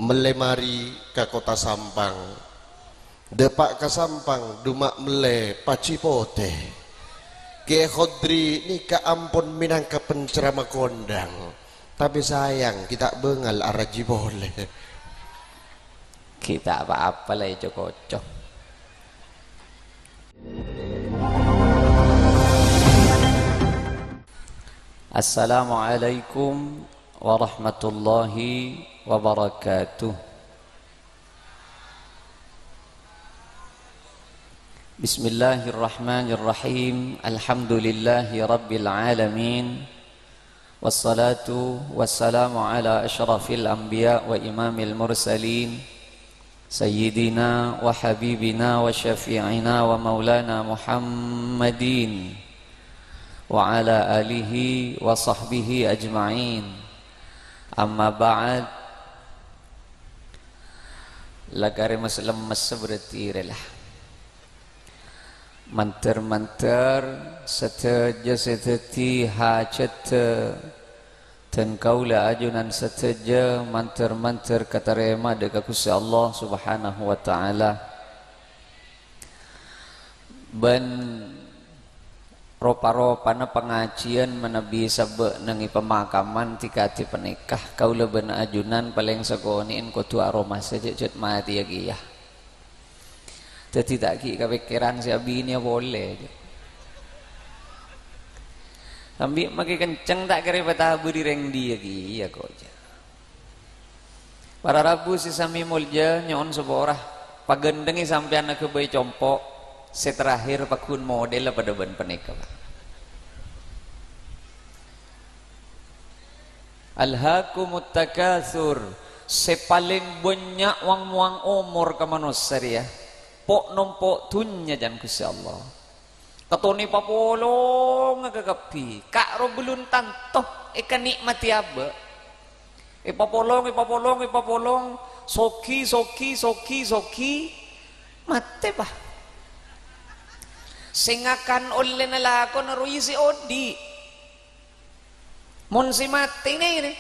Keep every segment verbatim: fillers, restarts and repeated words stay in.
Mellè marè ka Kottha Sampang. Dâpa' ka Sampang, duma' mellè pajhi potè. Kè Khodri nèka ampon mènangka pencerama kondang. Tapè sayang, ghi' ta' bângal arajhi polè. Ghi' ta' pa-apa la èco-koco. Assalamualaikum warahmatullahi wabarakatuh. Bismillahirrahmanirrahim. Alhamdulillahi rabbil alamin. Wassalatu wassalamu ala asyrafil anbiya wa imamil mursalin, sayyidina wa habibina wa syafi'ina wa maulana Muhammadin wa ala alihi wa sahbihi ajma'in. Amma ba'd. La karè mes-lemmes berarti rè la. Mandhâr-mandhâr sadhâjâ sè dhâddhi hajhâddhâ, dhân kaulâ ajunan sadhâjâ mandhâr-mandhâr katarèma dâ' ka Ghustè Allah Subhanahu wa Ta'ala. Bân ropa-ropana pangajiyân manabi sabbhâ' neng è pamakaman dhika-dhika panèka, kaulâ bân ajunan palèng sakonè'en kodhu aromasa jhâ'-jhâ' matèya kèya. Dhâddhi ta' ghi' kapèkkèran sè abinèya polè. Sambi makè kenceng ta' kèra èpatabâri rèng dhiyâ kèya, kok, jâ. Para rabu sè samè molja, nyo'on sapora. Paghândhengngè sampèyan aghâbây compo' sè terakhir pagghun modella padâ bân panèka, Pak. Alhaakumut takatsur, sè palèng bânnya' wang-mowang omor ka manossa rèya, po'-nompo' dhunnya jân Ghustè Allah. Katonè papolonga kakabbhi, ka' rowa bellun tanto èkanè'matè abâ'. Èpapolong, èpapolong, èpapolong, soghi, soghi, soghi, soghi, matè, Pak. Sè ngakan ollèna lakona rowa sè odi'. Mon sè matè nè,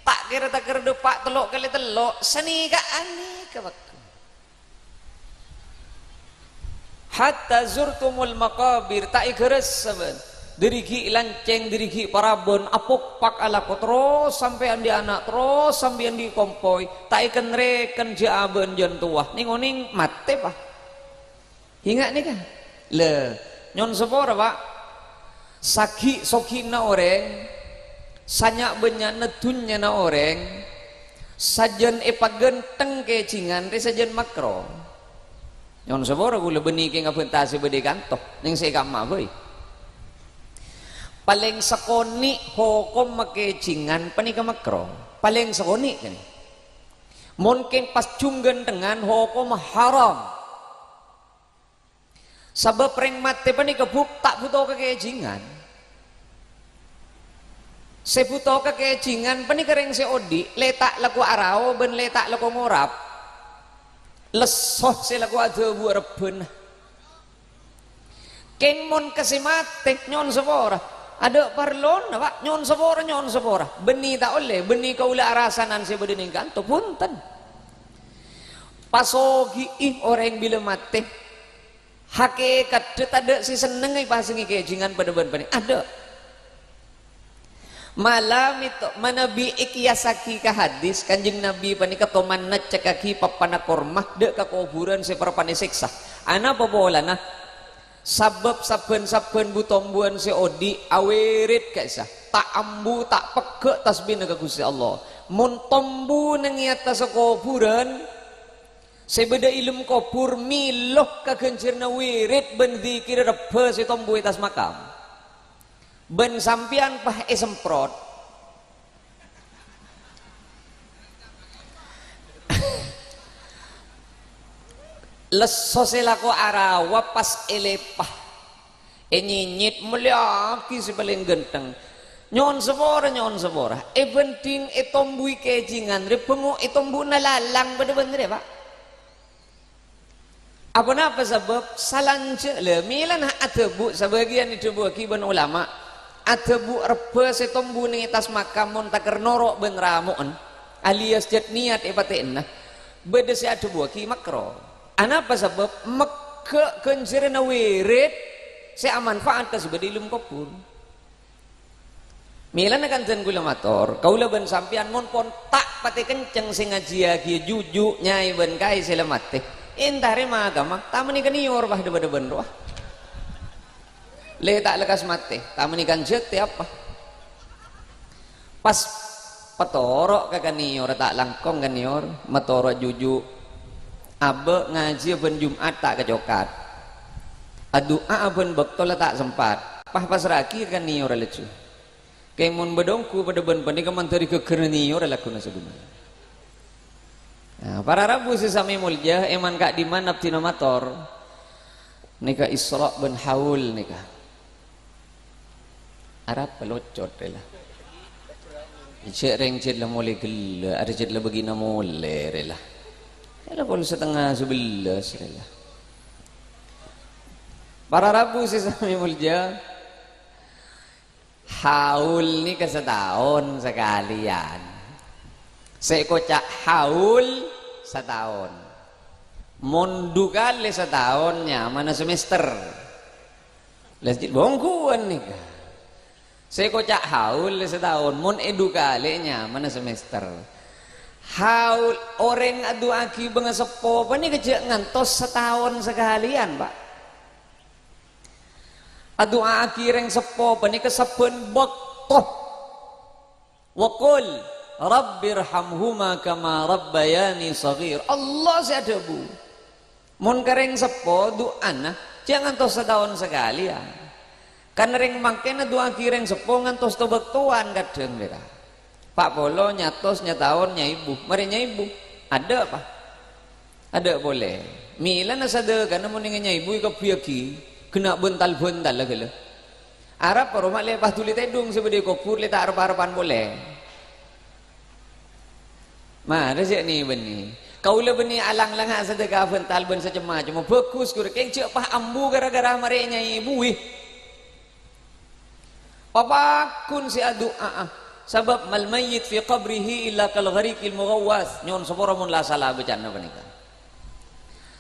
ta' kèra-takèra dâpa' tello' kalè tello', sanèka anèka bâkto. Hatta zurtumul maqabir, ta' èghârâssa bân. Dâri ghi' lancèng, dâri ghi' parabân, apokpak alako, terros sampè' andi' ana', terros sampè' andi' kompoy, ta' èken-rèken jâ' abâ'na jân towa, nèng-onèng matè, Pak. Enga' nèka? Lè, nyo'on sapora, Pak. Saghi'-soghi'na orèng, sanya'-bânnya'na dhunnyana orèng, sajân èpaghântheng kèjingan rè sajân makro. Nyo'on sapora kaulâ bânnè kè ngabânta sè bâdâ è kanto, nèng sè è kamma bhâi. Palèng sakonè' hokomma kèjingan panèka makro. Palèng sakonè' kènè. Mon kèng pas jhung ghânthengan hokomma haram. Sabâb rèng matè panèka bu-, ta' bhuto ka kèjingan. Sè bhuto ka kèjingan panèka rèng sè odi', lè ta' lako arao bân lè ta' lako ngorap. Lesso sè lako adhâbu arebbhâna. Kèng mon ka sè matè, nyo'on sapora. Adâ' parlona, Pak. Nyo'on sapora, nyo'on sapora. Bânnè ta' ollè, bânnè kaulâ arasanan sè bâdâ nèng kanto, bhunten. Pasoghi'i orèng bilâ matè. Hakèkaddhâ tadâ' sè sennengnga èpasèngè kèjingan padâ bân panè-, adâ'. Mala mèto-, manabi èkiyassaghi ka hadis, Kanjeng Nabi panèka toman nèccekkaghi pappana korma dâ' ka kobhurân sè parappa'na èsèksa. Anapa polana? Sabâb sabbhân-sabbhân bu-tombuwân sè odi' awèrèt ka'issa, ta' ambu, ta' pegghâ' tasbina ka Ghustè Allah. Mon tombu nèng è attassa kobhurân, sè bâdâ è dâlem kobhur mèlo ka ghânjhârânna wirèd bân dzikir rebbhâ sè tombu è attas makam. Bân sampèyan pas èsemprot. Lesso sè lako arawa pas èlèpa. Ènyinyit, "Molèyaghi sè palèng ghântheng." Nyo'on sapora, nyo'on sapora. Èbhânḍhing ètombuwi kèjingan, rè bângo ètombuwâna lalang padâ bân rè, Pak. Aponapa sabâb? Salanja-, la, mèlana adhâbu, sabâgiyân èdhâbuwâghi bân ulama, adhâbu rebbhâ sè tombu nèng è attas makam mon takèr noro' bân ramo'en. Alias jhât niyat èpatè'ana, bâdâ sè adhâbuwâghi makro. Anapa sabâb? Megghâ' ghânjhârânna wirid sè amanfaat ka sè bâdâ è alam kobhur. Mèlana kanjeng kaulâ mator, kaulâ bân sampèyan mon pon ta' patè kenceng sè ngajhiyâghiyâ juju' nyaè bân kaè sè la matè, entarè maghâmpa, ta' manèka nèyor, bâh, dhâ-bâdhâ bân rowa. Lè ta' lekkas matè, ta' manèka jhât, apa? Pas patoro' ka, ka nèyor, ta' langkong ka nèyor, matoro' juju'. Abâ' ngajhiyâ bân Jum'at ta' kacokat. Adu'a bân bâkto la ta' sempat. Pas passra'aghi ka nèyor laju. Kèng mon bâdâ ongghu padâ bân panèka mandhâri ghâgghârrâ nèyor lagghuna sabunna. Nah, para rabu sè samè molja, è man ka'dimman abdhina mator. Nèka Isra' bân Haul nèka. Arapa locot rè la. Jhâ' rèng jhât la molè ghellâ', arè jhât la bâgina molè rè la. È la pon satengnga sabellâs rè la. Para rabu sè samè molja, haul nèka sataon sakalèyan. Sè èkoca' haul sataon. Mon du kalè sataon nyamana semester. Lah, jhât bhungkuwân nèka. Sè èkoca' haul sataon, mon è du kalè nyamana semester. Haul, orèng adu'aaghi bângaseppo panèka jhâ' ngantos sataon sakalèyan, Pa'. Adu'aaghi rèng seppo panèka sabbhân bâkto. "Wa qul rabbirhamhuma kama rabbayani shaghir." Allah sè adhâbu. Mon ka rèng seppo du'ana, jhâ' ngantos sataon sakalèyan. Kan rèng mangkèn adu'aaghi rèng seppo ngantos to-bâktowan kadhâng, pèra'. Pa' polo, nyatos, nyataon, nyaèbu. Marè nyaèbu. Adâ', Pa'? Adâ' polè. Mèlana sadhâkana mon ènga nyaèbu èkabbhiyâghi, ghenna' bântal-bântal la ghellâ'. Arapa roma lè pas dhuli tèdung sè bâdâ è kobhur lè ta' rep-arepan polè. Marè sè nè-bânnè. Kaulâ bânnè alang-langa sadhâka bântal bân sacem-macemma. Bhâghus, ghuru. Kèng jhâ' pas ambu ghârâ-ghârâ marè nyaèbuwi. Papaggun sè adu'a'a, sabâb mal mayyit fi qabrihi illa kal ghariqil mughawwas. Nyo'on sapora mon la sala bâcana panèka.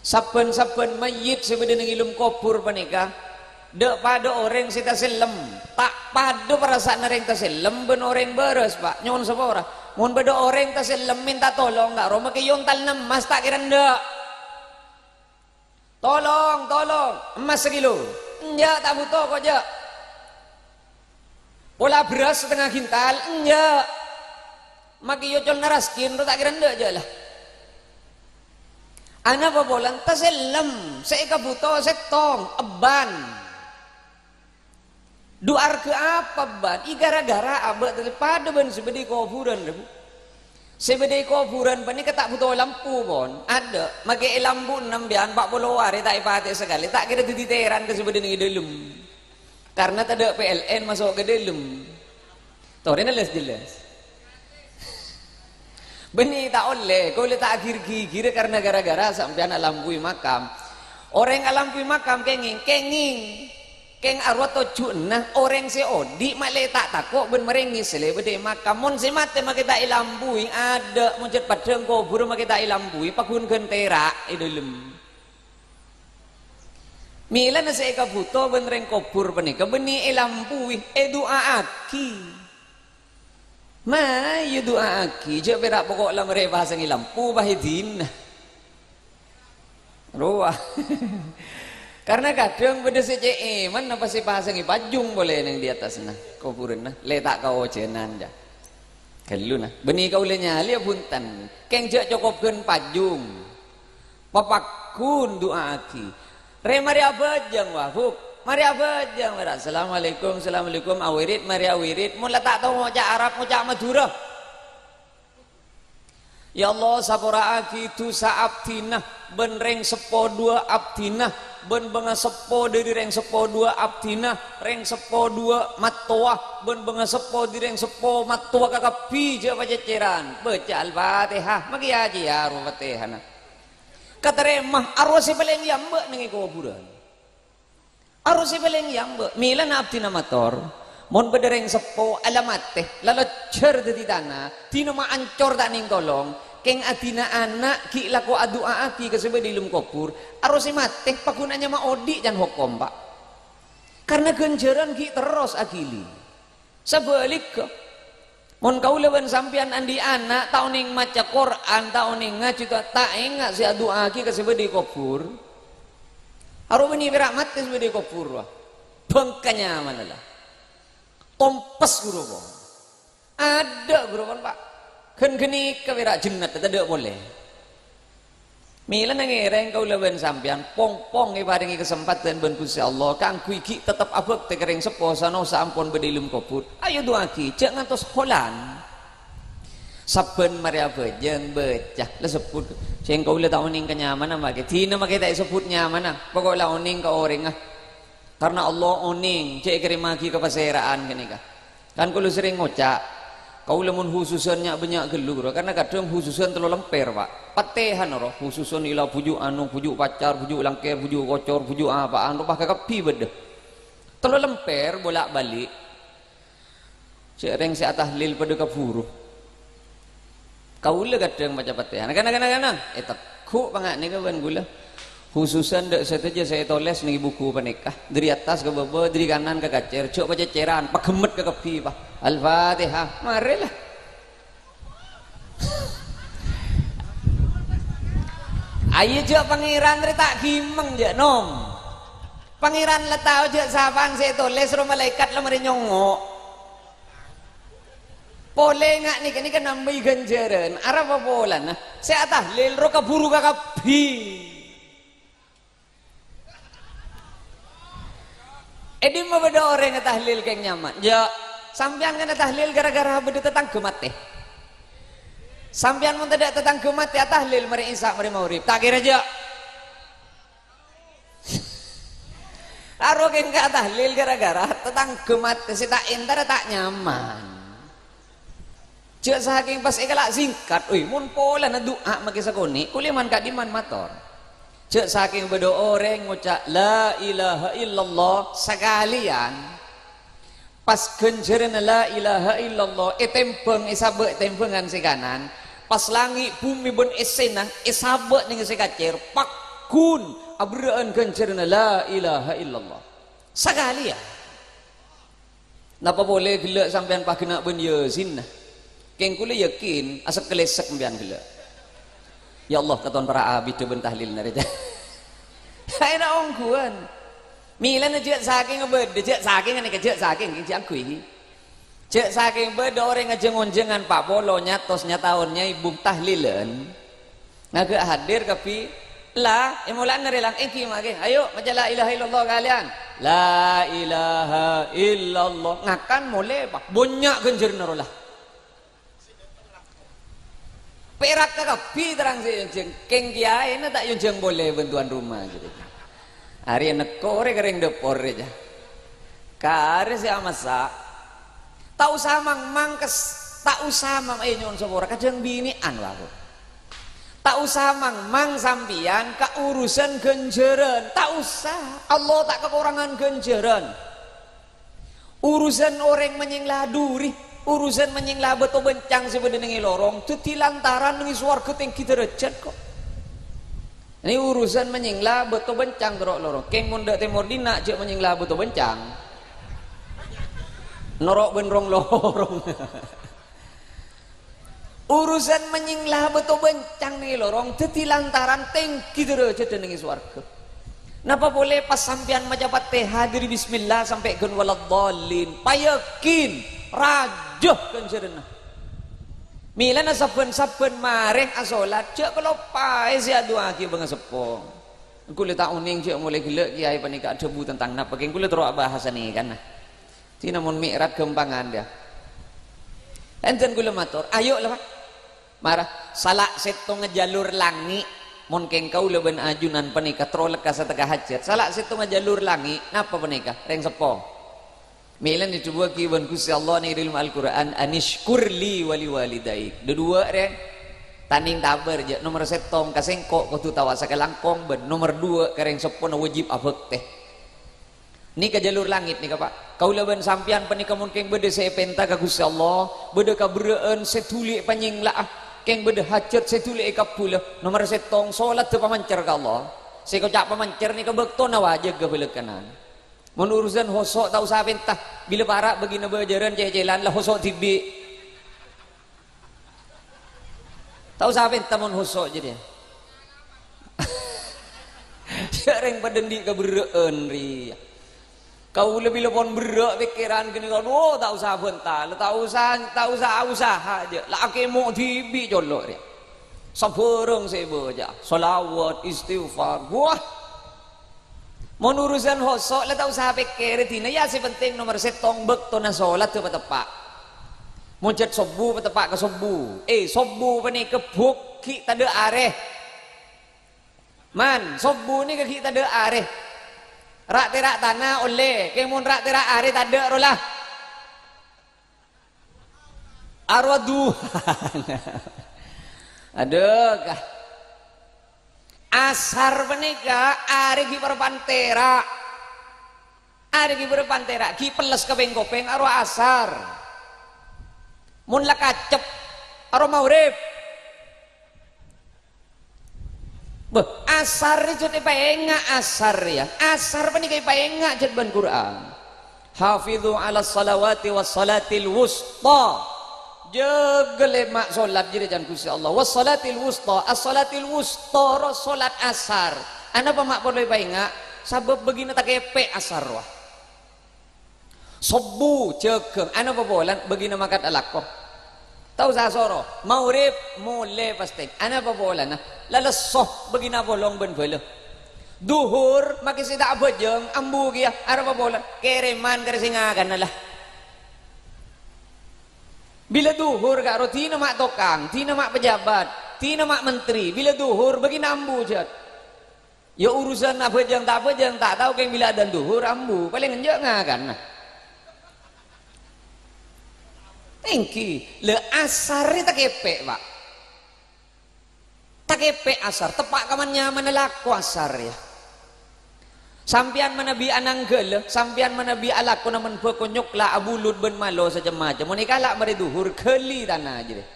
Sabbhân-sabbhân mayyit sè bâdâ neng è dâlem kobhur panèka, dâ'-padâ orèng sè tasellem. Ta' padâ parasa'anna orèng tasellem bân orèng bârâs, Pa'. Nyo'on sapora. Mon bâdâ orèng tasellem mènta tolong, ta' roma kè èyontal emmas, ta' kèra endâ'. "Tolong, tolong, emmas sakilo." "Enjâ', ta' bhuto, ko', jâ'." "Pola bherrâs satengnga kintal." "Enjâ'." "Makè èocol naraskin, ro ta' kèra endâ', jâ', la." Anapa polana tasellem, sè èkabhuto sèttong, ebban. Dhu arghâ apa, bân? È ghârâ-ghârâ abâ' tadâ' padâ bân sè bâdâ è kobhurân, rè, Bu. Sè bâdâ è kobhurân panèka ta' bhuto lampu, pon. Adâ', makè è lampu sampèyan empa' polo arè ta' èpatè sakalè, ta' kèra dhâddhi tèran ka sè bâdâ neng è dâlem. Karna tadâ' P L N maso' ka dâlem. Torè nalles jelas. Bânnè ta' ollè, kaulâ ta' aghir-ghighirâ karna ghârâ-ghârâ sampèyan alampuwi makam. Orèng alampuwi makam kèngèng, kèngèng. Kèng arowa tojjhuna orèng sè odi' malè ta' tako' bân marèngès sè lè bâdâ è makam. Mon sè matè makè ta' èlampuwi, adâ' mon jhât paddhâng kobhurrâ makè ta' èlampuwi, paghun ghân tèra' è dâlem. Mèlana sè èkabhuto bân rèng kobhur panèka bânnè èlampuwi, èdu'aaghi. Mayu du'aaghi, jhâ' pèra' poko' la marè pasangè lampu, pas èdina. Rowa. Karna kadhâng bâdâ sè cè' èman, apa sè pasangè pajung polè neng è attasna, kobhurânna. Lè ta' kaojhânan, jâ. Ghâllu, na. Bânnè kaulâ nyalèya bhunten. Kèng jhâ' cokop ghân pajung. Papaggun du'aaghi. Rè marè abhâjâng, wah, Bu. Marè abhâjâng, wah. Assalamualaikum, assalamualaikum. Awirid, marè awirid. Mon la ta' tao ngoca' Arab, ngoca' Madhurâ. Ya Allah, sapora'aghi dhusa abdhina, bân rèng seppo duwâ' abdhina, bân bângaseppo dâri rèng seppo duwâ' abdhina, rèng seppo duwâ' mattowa, bân bângaseppo dâri rèng seppo mattowa kakabbhi jhâ' pacèccèran. Baca Al-Fatihah, makè ajiyâ rowa Fatihana. Katarèma, arowa sè palèng èyambâ' neng è kobhurân. Arowa sè palèng èyambâ', mèlana abdhina mator, Mon bâdâ rèng seppo la matè, la lojjhâr dhâddhi tana, dina ma' ancor ta' nèng tolong, kèng adina ana' ghi' lako adu'a'aghi ka sè bâdâ è dâlem kobhur, arosè matè, paghunana nyama odi' can hokom, Pa'. Karna ghânjhârân ghi' terros aghili. Sabhâligghâ, mon kaulâ bân sampèyan andi' ana' ta' onèng maca Qur'an, ta' onèng ngajhi, ta', ta' enga' sè adu'a'aghi ka sè bâdâ è kobhur, aro bânnè pèra' matè sè bâdâ è kobhur, wa. Bângka nyamana la. Tompes ghuru pon. Adâ' ghuru pon, Pa'. Ghân ghânèka pèra' jennat tadâ' polè. Mèlana ngèrèng kaulâ bân sampèyan pong-pong èparèngè kasempadhân bân Ghustè Allah kaangghuy ghi' tettep abhâktè ka rèng seppo sè manossa ampon bâdâ è dâlem kobhur. Ayo du'aaghi, jhâ' ngantos holan. Sabbhân marè abhâjâng bâca, la sebbhut, "Sèng kaulâ ta' onèng ka nyamana, makè dina makè ta' èsebbhut nyamana, poko' la onèng ka orèngnga." Karna Allah onèng, cè' èkèrèmmaghi kapasèra'an ghânèka. Kan kaulâ serrèng ngoca', kaulâ mon hususan nya'-bânnya' ghâllu, ro, karna kadhâng hususan tello lèmpèr, Pa'. Patèhan, ro, hususan ila bhuju' anu, bhuju' pacar, bhuju' langkèr, bhuju' kocor, bhuju' apa'an, ro, pa' kakabbhi bâdâ. Tello lèmpèr bolak-balik. Cè' rèng sè atahlil padâ kabhuru. Kaulâ kadhâng maca Fatihah. Kana, kana, kana. Ètegghu' panga' nèka bân kaulâ. Hususan dâ' sadhâjâ sè ètolès nèng buku panèka. Dâri attas ka bâbâ, dâri kanan ka kacèr. Jhâ' pacècèran, paghemmet kakabbhi, Pa'. Al-Fatihah. Marè, la. Ayo, jhâ' Pangèran rè ta' ghimeng, jhâ', Nom. Pangèran la tao jhâ' sapaan sè ètolès, ro malaèkat la marè nyongngo'. Polè nga' nèka, nèka nambâi ghânjhârân. Arapa polana? Sè atahlil ro kabhuru kakabbhi. È dimma bâdâ orèng atahlil kèng nyaman? Jhâ'. Sampèyan kan atahlil ghârâ-ghârâ bâdâ tatangghâ matè. Sampèyan mon tadâ' tatangghâ matè atahlil marè Isya' marè Maghrib. Ta' kèra jhâ'. Aro kèng ka tahlil ghârâ-ghârâ tatangghâ matè sè ta' èntara ta' nyaman. Jhâ' sakèng pas èkala' singkat, oi, mon polana du'a makè sakonè', kulèman ka'dimman mator. Jhâ' sakèng bâdâ orèng ngoca' "La ilaha illallah" sakalèyan. Pas ghânjhârânna la ilaha illallah ètèmbhâng, èsabâ' tèmbhângan sè kanan, pas langngè' bhumè bân essèna èsabâ' nèng sè kacèr, pagghun aberrâ'ân ghânjhârânna la ilaha illallah. Sakalèyan. Napa polè ghellâ' sampèyan paghenna' bân Yasinna? Kèng kulâ yakin asèkkalèsèk sampèyan ghellâ'. Ya Allah, katon para' abiddhâ bân tahlilna rèya. Aèna ongghuwân. Mèlana jhâ' sakèng bâdâ, jhâ' sakèng nèka, jhâ' sakèng, jhâ' angghuy. Jhâ' sakèng bâdâ orèng ajhâng-onjhângan pa' polo nyatos nyataon nyai bung tahlilan. Ngaghâ' hadir kabbhi, la, èmola'an narèlang, èngghi mangkè. Ayo, maca la ilaha illallah kalèyan. La ilaha illallah. Ngakan molè, pa'. Bânnya' ghânjhârânna rowa la. Pèrak kakabbhi terrang sè èonjhâng. Kèng kèyaèna ta' èonjhâng polè bân tuan rumah, gitu. Arèya nekko rè ka rèng dâpor rè, jâ. Karè sè amassa'. Ta' osa mang-mang kes-, ta' osa mang-, eh, nyo'on sapora, kadhâng binè'an, wah. Ta' osa mang-mang sampèyan ka urusan ghânjhârân. Ta' osa. Allah ta' kakorangan ghânjhârân. Urusan orèng manyèng la dhuri, urusan manyèng la bâto bâncang sè bâdâ nèng è lorong, dhâddhi lantaran nèng è sowarghâ tèngghi dârâjhât, ko'. Nè urusan manyèng la bâto bâncang terro lorong. Kèng mon dâ' tèmor dinna' jhâ' manyèng la bâto bâncang. Noro' bân rong-lorong. Urusan manyèng la bâto bâncang nèng è lorong, dhâddhi lantaran tèngghi dârâjhâddhâ nèng è sowarghâ. Napa polè pas sampèyan maca Fatihah dâri bismillah sampè' ghân waladdallin? Payakin, rajâ ghânjhârânna. Mèlana sabbhân-sabbhân marè asolat, jhâ' kaloppaè sè adu'aaghi bângaseppo. Kulâ ta' onèng jhâ' molè ghellâ' kèyaè panèka adhâbu tentang napa, kèng kulâ terro abahas sanèkana. Dina mon mi'raj ghâmpangan, yâ. Enten kulâ mator, ayo la, Pa'. Mara, sala' sèttonga jalur langngè', mon kèng kaulâ bân ajunan panèka terro lekkas ateka hajhât. Sala' sèttonga jalur langngè', napa panèka? Rèng seppo. Mèlana èdhâbuwâghi bân Ghustè Allah nèng è dâlem Al-Qur'an, "Anishkur li wa liwalidaik." Dhâduwâ rè, tanèng tabâr, jhâ' nomer sèttong ka sèngko' kodhu tao asakalangkong, bân nomer duwâ' ka rèng seppona wajib abhâktè. Nèka jalur langngè' nèka, Pa'. Kaulâ bân sampèyan panèka mon kèng bâdâ sè èpènta ka Ghustè Allah, bâdâ kaberrâ'ân sè dhuli èpanyèngla'a, kèng bâdâ hajhât sè dhuli èkabbhulâ, nomer sèttong, solatta pamancar ka Allah. Sè èkoca' pamancar nèka bâktona, wa, jâgâ bâlâkana. Mon urusan hoso' ta' osa pènta, bilâ para' bâgina bâjârân cècèlan la hoso' dhibi'. Ta' osa pènta mon hoso' jârèya. Jâ' rèng padâ andi' kaberrâ'ân rèya. Kaulâ bilâ pon berrâ' pèkkèran ghânèka, adhu, ta' osa bhânta, la ta' osa, ta' osa usaha jâ', la akèmo' dhibi' colo' rèya. Sabhârâng sè èbâca, shalawat, istighfar, wah. Mon urusan hoso' la ta' osa pèkkèrè dina, ya sè penting nomer sèttong bâktona solat dâ' pateppa'. Mon jhât sobbhu pateppa' ka sobbhu. Eh, sobbhu panèka bhuk ghi' tadâ' arè. Man, sobbhu nèka ghi' tadâ' arè. Ra'-tèra' tana ollè, kèng mon ra'-tèra' arè tadâ' rowa la. Arowa duhan. Adhu, ka. Asar panèka arè ghi' bârâmpan tèra'. Arè ghi' bârâmpan tèra', ghi' pelles ka pèng-kopèng, arowa asar. Mon la kacep, arowa maghrib. Bâh, asar rè jhât èpaènga' asar rèya. Asar panèka èpaènga' jhât bân Qur'an. "Hafidhu 'alas shalawati was shalatil wusta." Jâgâ lèma' solat jârèya can Ghustè Allah. "Was shalatil wusta." As-shalatil wusta ro solat asar. Anapa ma' parlo èpaènga'? Sabâb bâgina takèpè' asar rowa. Sobbhu, jâgâ, anapa polana bâgina mangkat alako? Ta' osa soro, maghrib molè pastè. Anapa polana? La lesso bâgina apolong bân bâlâ. Dhuhur, makè sè ta' abhâjâng, ambu kèya, arapa polana? Kèrèman ka rè sè ngakanna la. Bilâ dhuhur, karo dina ma' tokang, dina ma' pejabat, dina ma' menteri, bilâ dhuhur bâgina ambu jhât. Ya, urusan abhâjâng ta' abhâjâng, ta' tao kèng bilâ adzan dhuhur ambu, palèng enjâ' ngakanna. Èngghi, la asar rè takèpè', Pa'. Takèpè' asar, teppa' ka man-nyamanna lako asar, ya. Sampèyan manabi ananggâlâ, sampèyan manabi alako namen bhâko nyokla' abulud bân malo sacem-macem. Mon èkala' marè dhuhur, ghâli tana jârèya.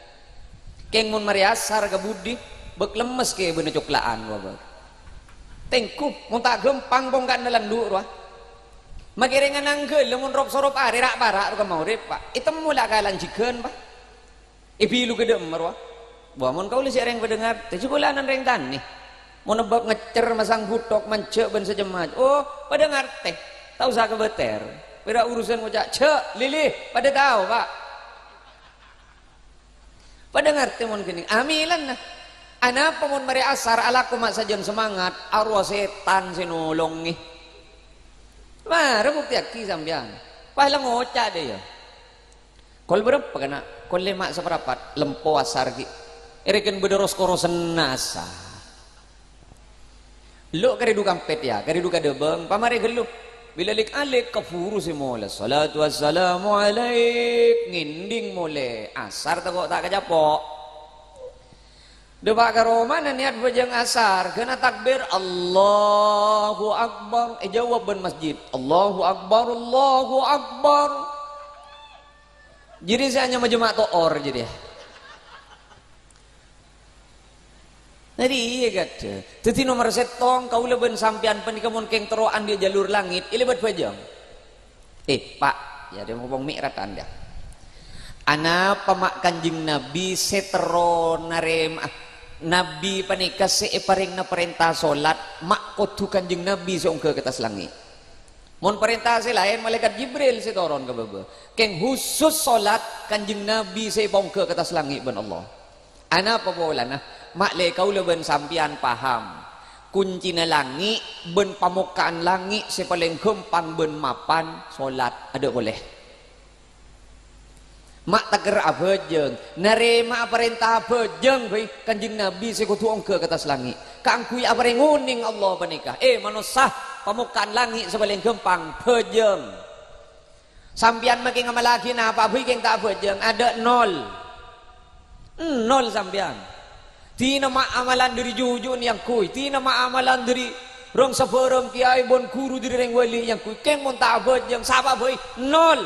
Kèng mon marè asar ka budi, bâk lemmes kèbâna cokla'an, wa, bâk. Tèngghu, mon ta' ghâmpang pongka'na landu' rowa. Makè rèng ananggâlâ mon rop-sorop arè ra'-para' ro ka maghrib, Pa'. Ètemmo la kalan jhighân, Pa'. Èbilu ka dâ'emma rowa. Wa, mon kaulâ cè' rèng padâ ngartè, jhâ' kaulâ anan rèng tanè. Mon ebbâk ngècèr, masang buthok, manjhâ' bân sacem-macem. Oh, padâ ngartè. Ta' osa kabâtèr. Pèra' urusan ngoca', "Jhâ', lili, padâ tao, Pa'." Padâ ngartè mon ghânèka. Amèlanna. Anapa mon marè asar alako ma' sajân semangat, arowa sètan sè nolongè. Mara buktèyaghi sampèyan. Pas la ngoca' dâ' iyâ. Kol bârâmpa kana'? Kol lèma' saparapat, lempo asar ghi'. Èrèken bâdâ ros-korosanna asar. Lo' karè dhu kampèt, ya, karè dhu kadâbâng, pamarè ghâllu. Bilâ lik-alik kabhuru sè molè. "Shalatu wassalamu alaik." Ngènding molè. Asar tako' ta' kacapo'. Dâpa' ka romana niyat bhâjâng asar, ghâna takbir, "Allahu Akbar." Èjâwâb bân masjid, "Allahu Akbar, Allahu Akbar." Jârèya sè anyama jemaah to'or jârèya. Dhâddhi iyâ, ghâdhâ. Dhâddhi nomer sèttong, kaulâ bân sampèyan panèka mon kèng terro andi' jalur langit, èlèbât bhâjâng. Eh, Pa', ya, dâ' ngopong mi'raj anda. Anapa ma' Kanjeng Nabi sè terro narèma'a? Nabi panèka sè èparèngana parènta solat, ma' kodhu Kanjeng Nabi sè ongghâ ka attas langngè'. Mon parènta sè laèn, Malaèkat Jibril sè toron ka bâbâ. Kèng husus solat, Kanjeng Nabi sè èpaongghâ ka attas langngè' bân Allah. Anapa polana? Ma'lè kaulâ bân sampèyan paham. Koncèna langngè' bân pamokka'an langngè' sè palèng ghâmpang bân mapan solat, adâ' polè. Ma' tagher abhâjâng, narèma'a parènta abhâjâng bhâi Kanjeng Nabi sè kodhu ongghâ ka attas langngè'. Kaangghuy aparèng onèng Allah panèka. Eh, manossa, pamokka'an langngè' sè palèng ghâmpang, bhâjâng. Sampèyan makè ngamallaghi napa bhâi kèng ta' bhâjâng, adâ' nol. Nol sampèyan. Dina ma' amalan dhâri juju'na èangghuy, dina ma' amalan dhâri Rong sabârâng kèyaè bân ghuru dhâri rèng wali èyangghuy, kèng mon ta' abhâjâng, sapa bhâi? Nol.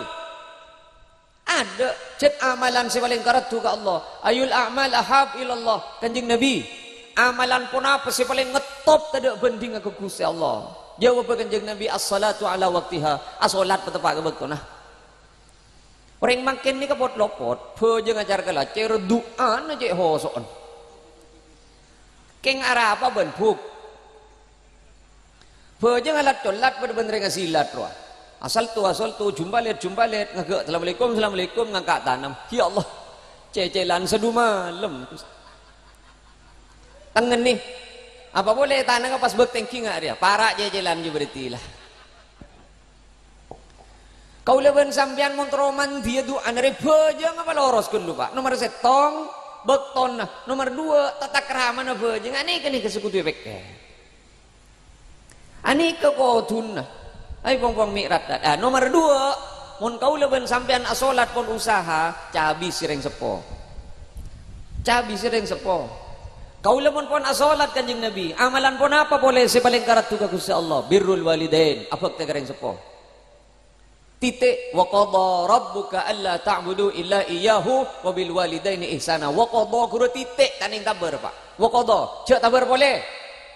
Adâ' jhât amalan sè palèng karaddu ka Allah. Ayyul a'mal ahab ilallah. Kanjeng Nabi, amalan ponapa sè palèng ngettop tadâ' bhândhingnga ka Ghustè Allah? Jâwâbbhâ Kanjeng Nabi, "As-shalatu ala waqtiha." Asolat pateppa' ka bâktona. Orèng mangkèn nèka pot-lopot, bhâjâng acar kalacèr, du'ana cè' hoso'an. Kèng arapa bân buk? Bhâjâng alat-colat padâ bân rèng asilat rowa. Asal tu, asal tu, jumpa lèt, jumpa lèt, ngaghâ', "Assalamualaikum, assalamualaikum," ngangka' tanam. Ya Allah, cècèlan sadu malem. Tengngennè. Apa polè tanangnga pas bâk tèngghi nga' rèya? Para' cècèlan jiyâ berarti la. Kaulâ bân sampèyan mon terro mandiyâ du'ana rè bhâjâng apa loros ghâllu, Pa'? Nomer sèttong, bâktona. Nomer duwâ', tata kramana bhâjâng. Anèka-nèka sè kodhu èpèkkèr. Anèka kodhuna. Ayo, pong-pong mi'raj, ah, nomer duwâ', mon kaulâ bân sampèyan asolat pon usaha, cabisi rèng seppo. Cabisi rèng seppo. Kaulâ mon pon asolat Kanjeng Nabi, amalan ponapa polè sè palèng karaddu ka Ghustè Allah? Birrul walidain, abhâktè ka rèng seppo. Titik. "Wa qadha rabbuka alla ta'budu illa iyyahu wa bil walidaini ihsana." Wa qadha ghuru titik, ta' nèng tabâr, Pa'. Wa qadha, jhâ' tabâr polè.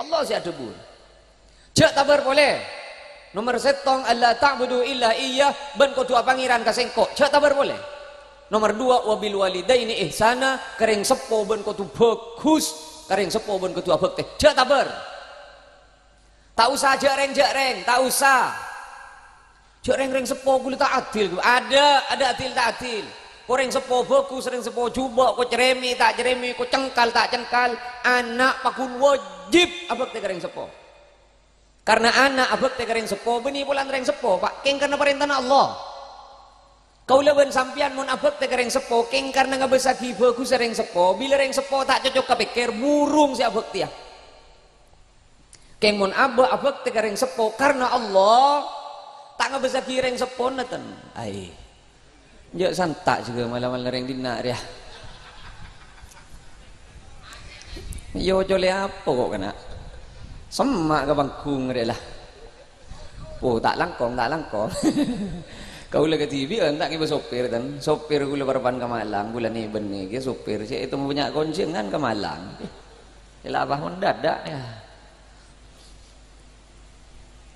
Allah sè adhâbu. Jhâ' tabâr polè. Nomer sèttong, "Alla ta'budu illa iyyah," bân kodhu apangèran ka sèngko'. Jhâ' tabâr polè. Nomer duwâ', "Wa bil walidaini ihsana," ka rèng seppo bân kodhu bhâghus, ka rèng seppo bân kodhu abhâktè. Jhâ' tabâr. Ta' osa jhâ' rèng-jhâ' rèng, ta' osa. Jhâ' rèng-rèng seppo ghulâ ta' adil. Adâ', adâ' adil ta' adil. Ko rèng seppo bhâghus, rèng seppo jhubâ', ko cerèmè ta' cerèmè, ko cengkal ta' cengkal. Ana' paghun wajib abhâktè ka rèng seppo. Karna ana' abhâktè ka rèng seppo, bânnè polana rèng seppo, Pa', kèng karna parèntana Allah. Kaulâ bân sampèyan mon abhâktè ka rèng seppo, kèng karna ngabâssaghi bhâghussa rèng seppo, bilâ rèng seppo ta' cocok kapèkkèr, burung sè abhâktèya. Kèng mon abâ' abhâktè ka rèng seppo karna Allah, ta' ngabâssaghi rèng seppona ten. Ai. Jhâ' santa' jhughân mala-mala rèng dinna' rèya. Yo colè apa ko' kana'? Semma' ka panggung rèya la. Oh, ta' langkong, ta' langkong. Kaulâ kadhibi'ân ta' ngèbâ sopir ten. Sopir kaulâ parappa'na ka Malang, bulân è bânnè ghi sopir. Sè ètemmo bânnya' konjhângan ka Malang. Èla apa mendadak ya.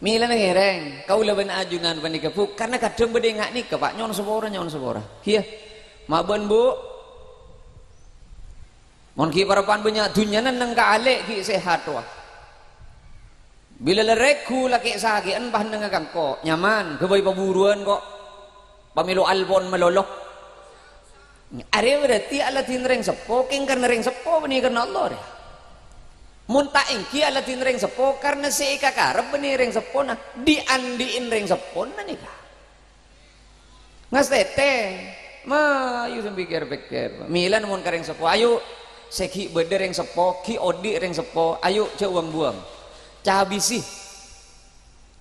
Mèlana ngèrèng, kaulâ bân ajunan panèka, Bu, karna kadhâng bâdâ nga' nèka, Pa', nyo'on sapora, nyo'on sapora. Iyâ. Ma' bân, Bu. Mon ghi' parappa'na bânnya' dhunnyana neng ka alè' ghi' sehat rowa. Bilâ la règhu lakè' sakè'an pas neng ka engko', nyaman, ghâbây paburuwân ko'. Pamèlo alpon malolo. Arèya berarti aladhinna rèng seppo, kèng karna rèng seppo bânnè karna Allah rèya. Mon ta' èngghi aladhinna rèng seppo, karna sè èkakarep bânnè rèng seppona, dhi'-andhi'na rèng seppona nèka. Ngastètè, mayu sè pèkkèr-pèkkèr. Mèlana mon ka rèng seppo, ayo, sè ghi' bâdâ rèng seppo, ghi' odi' rèng seppo, ayo, jhâ' wang-buwâng. Cabisi.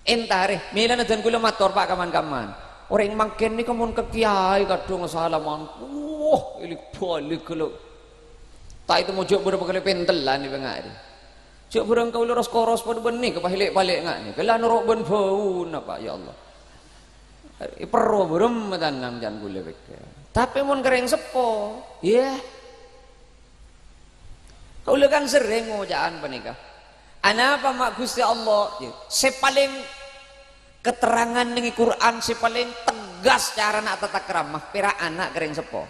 Èntarè, mèlana dân kaulâ mator, Pa', ka man-kamman. Orèng mangkèn nèka mon ka kèyaè kadhâng salaman, wah, èlè-bâlè ghâllu. Ta' ètemmo jhâ' bârâmpa kalè pèntellan è pènga' rè. Jhâ' bhârâng kaulâ ros-koros padâ bânnè ka pahelè'-palè' nga' nèka. La noro' bân bâuna, Pa', ya Allah. Èperro bârâmma tanang can kaulâ pèkkèr. Tapè mon ka rèng seppo, yah. Kaulâ kan serrèng oca'an panèka. Anapa ma' Ghustè Allah, sè palèng katerrangan neng Qur'an sè palèng tegas carana atata krama, pèra' ana' ka rèng seppo.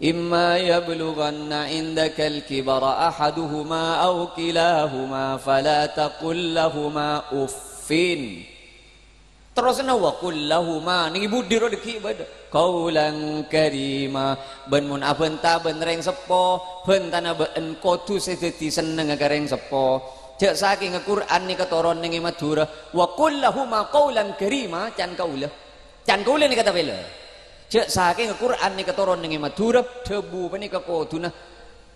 "Imma yablughanna indakal kibara ahaduhuma aw kilahuma fala taqul lahuma uffin." Terrosna, "Wa qul lahuma," neng è budi ro dhâggi' bâdâ, "qaulan karima." Bân mon abhânta bân rèng seppo, bhântana bâ'en kodhu sè dhâddhi sennengnga ka rèng seppo. Jhâ' sakènga Qur'an nèka toron neng è Madhurâ, "Wa qul lahuma qaulan karima," can kaulâ. Can kaulâ nèka tapèla. Jhâ' sakènga Qur'an nèka toron neng è Madhurâ, dhâbu panèka kodhuna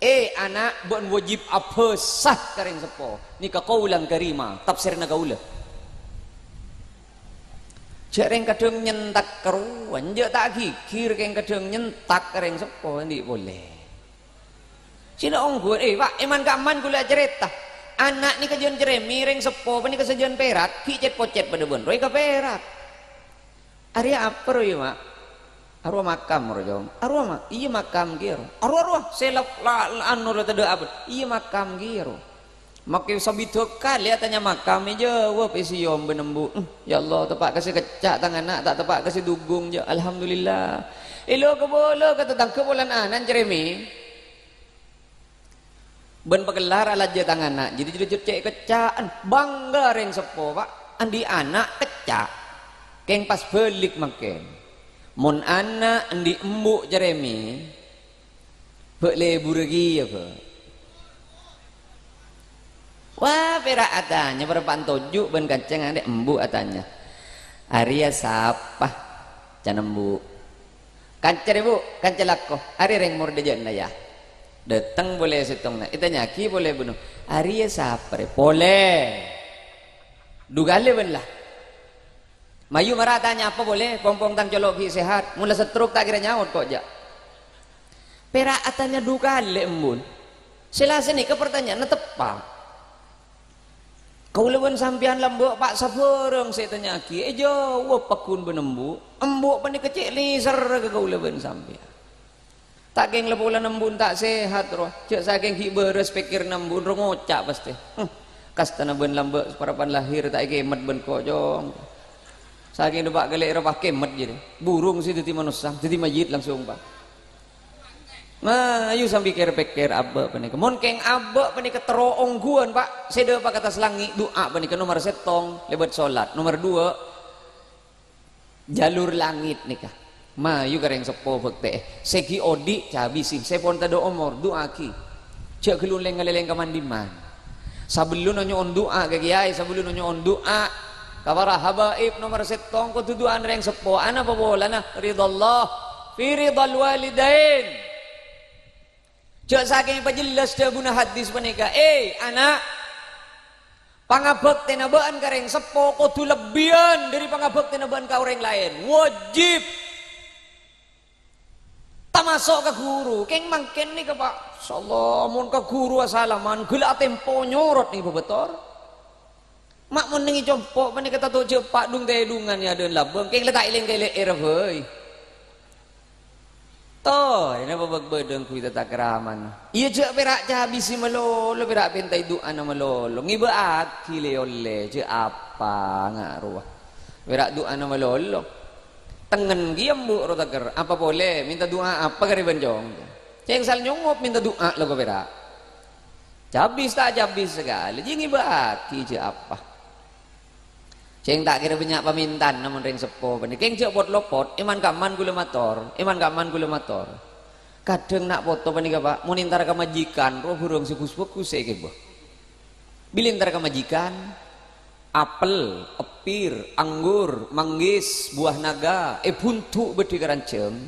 "È, ana', bâ'en wajib abhâsa ka rèng seppo." Nèka qaulan karima, tafsirna kaulâ. Jhâ' rèng kadhâng nyentak karowa, jhâ' ta' ghighir kèng kadhâng nyentak ka rèng seppo, andi' polè. Sèna ongghuwân, eh, Pa', è man-kamman kaulâ acarèta. Ana' nèka jhân cerèmè, rèng seppo panèka sajân pèrak, ghi' cèt-pocèt padâ bân rowa ka pèrak. "Arèya apa rowa, Ma'?" "Arowa makam, ro, Cong." "Arowa, Ma'?" "Iyâ, makam kèya, ro." "Arowa, rowa, sè la-, la-, la-, anu, ro, tadâ' apa?" "Iyâ, makam kèya, ro." Makkè sabidhâk kalè atanya makam, èjâwâb, èsèyom bân embu'. "Hmm, ya Allah, teppa' ka sè kecca' tang ana', ta' teppa' ka sè dhugung, jâ'. Alhamdulillah." Èlo kabâlâ ka tatangghâ polana ana' cerèmè. Bân pakellar alajâ tang ana', jadi jhâ'-jhâ' cè' kecca'an. Bangga rèng seppo, Pa'. Andi' ana' kecca'. Kèng pas bâlik mangkèn. Mon ana' andi' embu' cerèmè, bâ' lebbhurrâ kèya, bâ'. Wah, pèra' atanya, parappa'na toju' bân kanca nganè' embu' atanya. "Arèya sapa?" ca'na embu'. "Kanca, rè, Bu', kanca lako. Arèya rèng morḍâ jâ'na, yâ." Dâteng polè sèttongnga, ètanya'aghi polè bâ'na, "Arèya sapa, rè?" Polè du kalè bân la. "Mayu mara tanya apa polè, pong-pong tang colo' ghi' sehat. Mon la stroke ta' kèra nyaot ko', jâ'." Pèra' atanya du kalè embu'. Sè la sanèka partanya'anna teppa'. Kaulâ bân sampèyan lambâ', Pa', sabhârâng sè ètanya'aghi, èjâwâb pagghun bân embu'. Embu' panèka cè' lèserra ka kaulâ bân sampèyan. Ta' kèng la polana embu' ta' sehat, ro. Jâ' sakèng ghi' bârâs pèkkèranna embu', ro, ngoca' pastè. "Huh, kastana bân lambâ' parappa'na lahèr ta' èkèmet bân ko', Cong." Sakèng dâpa' kalè' ro pakèmet jârèya. Burung sè dhâddhi manossa, dhâddhi mayyit langsung, Pa'. Nah, ayu sambi kèr-pèkkèr abâ' panèka. Mon kèng abâ' panèka terro ongghuwân, Pa', sè dâpa' ka attas langngè', du'a panèka nomer sèttong lèbât solat. Nomer duwâ', jalur langit nèka. Mayu ka rèng seppo bhâktè'è. Sè ghi' oḍi' cabisi, sè pon tadâ' omor, du'aaghi. Jâ' ghâllu lèng-ngalèlèng ka man-ḍimman. Sabellunna nyo'on du'a ka kèyaè, sabellunna nyo'on du'a ka para habaib nomer sèttong, kodhu du'ana rèng seppo. Anapa polana? Ridhallah, fi ridhal walidain. Jâ' sakèng èpajhellas dhâbuna hadis panèka, "È, ana', pangabhâktèna bâ'ân ka rèng seppo kodhu lebbiyân ḍâri pangabhâktèna bâ'ân ka orèng laèn. Wajib." Tamaso' ka ghuru. Kèng mangkèn nèka, Pa'. Masyaallah, mon ka ghuru asalaman, ghellâ' atempo nyorot nèng bâbâtor. Ma' mon nèng è compo' panèka tato jhâ' pa' ḍung-tèḍungan è aḍâ'na labâng, kèng la ta' èlèng-kèlè'è ra bhâi. To, ènapa bâk-bâḍâng ghuy tatakraman. Iyâ, jhâ' pèra' cabisi malolo, pèra' pèntaè du'ana malolo. Ngibâ'aghi lè-ollè, jhâ' apa nga' rowa. Pèra' du'ana malolo. Tengngen kèya embu' ro taker. Apa polè? Mènta du'a apa karè bân cong? Cèng sal nyongop mènta du'a lako pèra'. Cabis ta' cabis sakalè, jiyâ ngibâ'aghi jhâ' apa. Cèng ta' kèra bânnya' pamèntana mon rèng seppo panèka. Kèng jhâ' pot-lopot, è man-kamman ghulâ mator, è man-kamman ghulâ mator. Kadhâng na' poto panèka, Pa', mon èntar ka majikan, rowa bhârâng sè ghus-bhâghus sè èghibâ. Bilâ èntar ka majikan, apel, èpir, anggur, manggis, buah naga, èbhundhu' bâḍhi karanjhâng.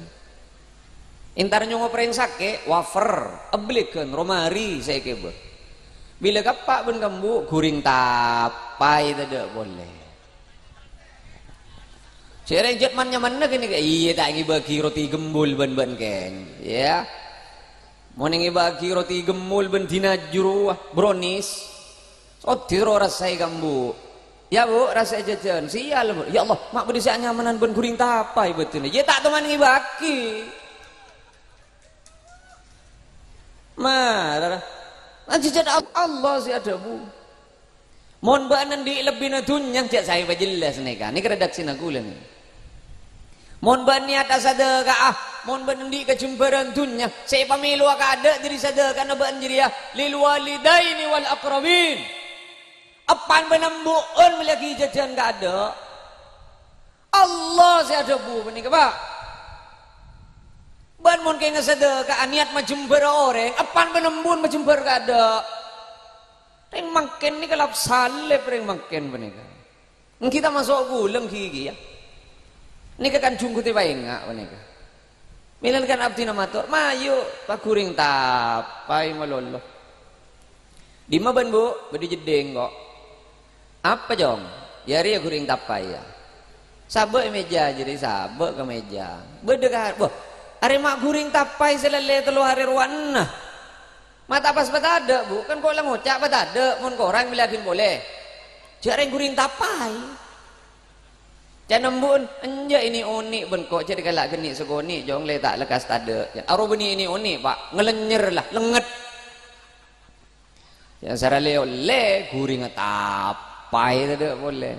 Èntar nyongop rèng sakè', wafer, èbellèghân, romari sè èghibâ. Bilâ ka eppa' bân ka embu', ghuring tapaè taḍâ' polè. Sè rèng jhât man-nyamanna ghânèka, iyâ ta' ngibâ'aghi roti gembul bân bâ'ân kèng, yâ. Mon ngibâ'aghi roti gembul bân dinajur, wah, brownies. Oḍi' terro rassa'è ka embu'. "Yâ, Bu', rassa'è jhâjhân." "Sèyal, Bu'." "Ya Allah, ma' bâḍâ sè anyamanan bân ghuring tapaè bâdina." Yâ, ta' toman ngibâ'aghi. Mara. Nah, jhâjhân Al-, Allah sè aḍhâbu. Mon bâ'na anḍi' lebbina dhunnya, jhâ' saè pajhellas nèka. Nèka redaksina ghulâ nèka. Mon bâ'na niyat asadhâka'a, mon bâ'na anḍi' kajembhârân dhunnya, sè èpamèlowa kaadâ' ḍâri sadhâkana bâ'na jârèya, "Lil walidaini wal aqrabin." Eppa'na bân embu'na mellèyaghi jhâjhân kaadâ'. Allah sè aḍhâbu panèka, Pa'. Bâ'na mon kèng asadhâka'a niyat majembhârâ orèng, eppa'na bân embu'na majembhâr kaadâ'. Rèng mangkèn nèka lap salèp rèng mangkèn panèka. Èngghi tamaso' ghulâ èngghi kèya. Nèka kan jhungghut èpaènga' panèka. Mèlana kan abdhina mator, "Mayu, paghuring tapaè malolo." "Ḍimma bâ'na, Bu'?" "Bâḍâ jheddhing, ko'." "Apa, Cong?" "Yâ, rèya ghuring tapaè, yâ." Sabâ' è mèja jârèya, sabâ' ka mèja. Bâḍâ ka, "Wah, arè ma' ghuring tapaè sè lallè tello arè rowana." Ma' ta' pas patadâ', Bu. Kan ko' la ngoca' patadâ', mon korang bilâaghin polè. Jhâ' rèng-ghuring tapaè. Can embu'en, enjâ' ini onè' bân ko' jhâ' dikala' ghenni' sakonè', jhung lè ta' lekkas tadâ'. Can aro bânnè ini onè', Pa'. Ngalènyer la, lengnget. Can sara lè-ollè, ghuringnga tapaè tadâ' polè.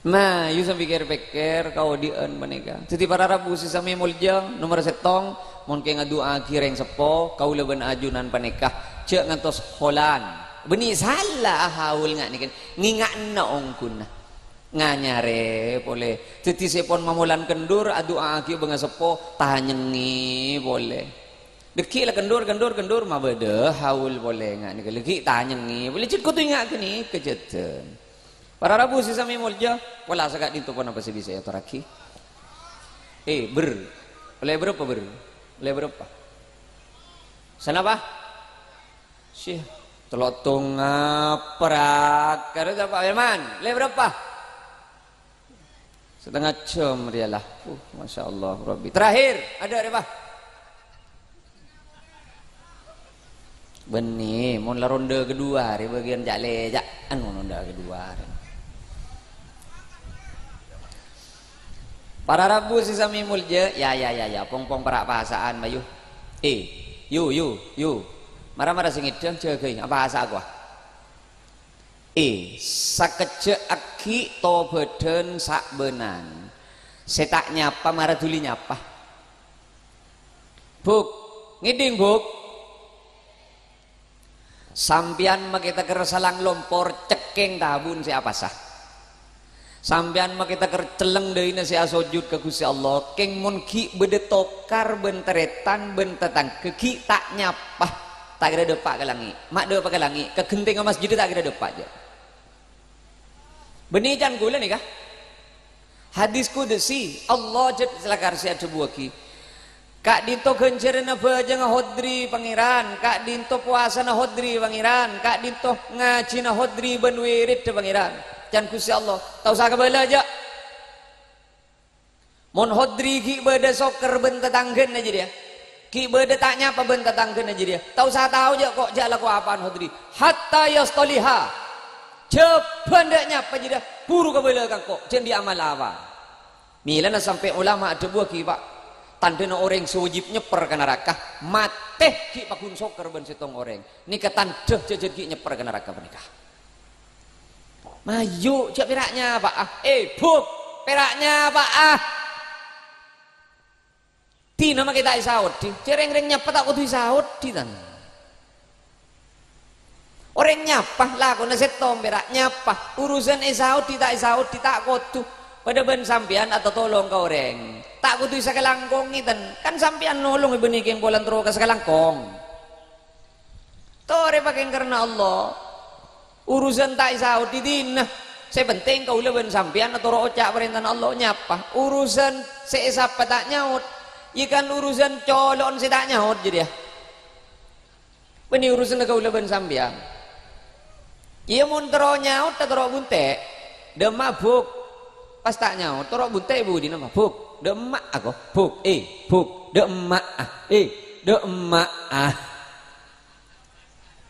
Nah, yu sambi kèr-pèkkèr kaodi'ân panèka. Dhâddhi, para rabu sè samè molja, nomer sèttong, mon kèng adu'aaghi rèng seppo, kaulâ bân ajunan panèka, jhâ' ngantos holan. Bânnè sala ahaul nga' nèka, ngènga'na ongghuna. Nganyarè polè. Dhâddhi, sè pon mamolan kendhur, adu'aaghi bângaseppo, tanyèngè polè. Dhâggi' la kendhur, kendhur, kendhur, mabâdâ haul polè nga' nèka. Dhâggi' tanyèngè polè, jhâ' kodhu ènga'aghi nèka jhâdhân. Para rabu sè samè molja, pola saka'dinto ponapa sè bisa èatorraghi? Eh, ber. Ollè bârâmpa, ber? Ollè bârâmpa? Sanapa? Sih, tello' tong ngaprak. Karo Pak Firman, ollè bârâmpa? Setengah jam rèya la. Uh, Masya Allah, Rabbi. Terakhir, adâ' rèya, Pak? Bânnè, mon la ronde kedua, rè bâgiyân ca'-lèca'an, mon ronde kedua, rè. Para rabu sè samè molja, ya, ya, ya, ya, pong-pong para' pasa'an, mayu. Eh, yu, yu, yu. Mara-mara sè ngèdhâng, jâgâi, apa asa' kowa? Eh, sakejjhâ' aghi' tobâdhân sabânan. Sè ta' nyapa, mara dhuli nyapa. Buk, ngèdhing, Buk. Sampèyan makè tèkèr salang lompor cèkkèng tabun sè apasa. Sampèyan makè tèkèr cellèng dâina sè asojud ka Ghustè Allah, kèng mon ghi' bâdâ tokar bân tarètan bân tatangghâ ghi' ta' nyapa, ta' kèra dâpa' ka langngè'. Ma' dâpa' ka langngè', ka ghentèngnga masjiddhâ ta' kèra dâpa', jâ. Bânnè can kaulâ nèka. Hadis qudsi, Allah jhât lakar sè adhâbuwâghi, "Ka'dinto ghânjhârânna bhâjângnga Hodri Pangèran, ka'dinto powasana Hodri Pangèran, ka'dinto ngajhina Hodri bân wiriddhâ Pangèran." Can Ghustè Allah, "Ta' osa kabâlâ, jâ'." Mon Hodri ghi' bâdâ sokèr bân tatangghâna jârèya, ghi' bâdâ ta' nyapa bân tatangghâna jârèya, ta' osa tao jâ' ko' jâ' alako apaan Hodri. Hatta yastaliha. Jhâbân dâ' nyapa jârèya, buru kabâlâ ka engko', jhân dhi' amal apa. Mèlana sampè' ulama adhâbuwâghi, Pa', tandhâna orèng sè wajib nyèpper ka naraka, matè ghi' pagghun sokèr bân sèttong orèng. Nèka tandhâ jhâjhân ghi' nyèpper ka naraka panèka. Mayu, jâ' pèra' nyapa'a. Eh, Buk, pèra' nyapa'a. Dina makè ta' èsaodhi. Jâ' rèng-rèng nyapa ta' kodhu èsaodhi, tan. Orèng nyapa, lakona sèttong pèra' nyapa. Urusan èsaodhi ta' èsaodhi ta' kodhu. Padâ bân sampèyan atatolong ka orèng. Ta' kodhu èsakalangkongè, tan. Kan sampèyan nolongè bânnè kèng polana terro ka sakalangkong. Torè pakèng karna Allah. Urusan ta' èsaodhi dina. Sè penting kaulâ bân sampèyan atoro' oca' parèntana Allah nyapa. Urusan sè èsapa ta' nyaot. Yâ kan urusan colo'en sè ta' nyaot jârèya. Bânnè urusanna kaulâ bân sampèyan. Iyâ mon terro nyaot, ta' terro bunte'. Dâ' emma, Buk. Pas ta' nyaot, terro bunte' budina, Buk. Dâ' emma ako, Buk. Eh, Buk. Dâ' emma, ah. Eh, dâ' emma, ah.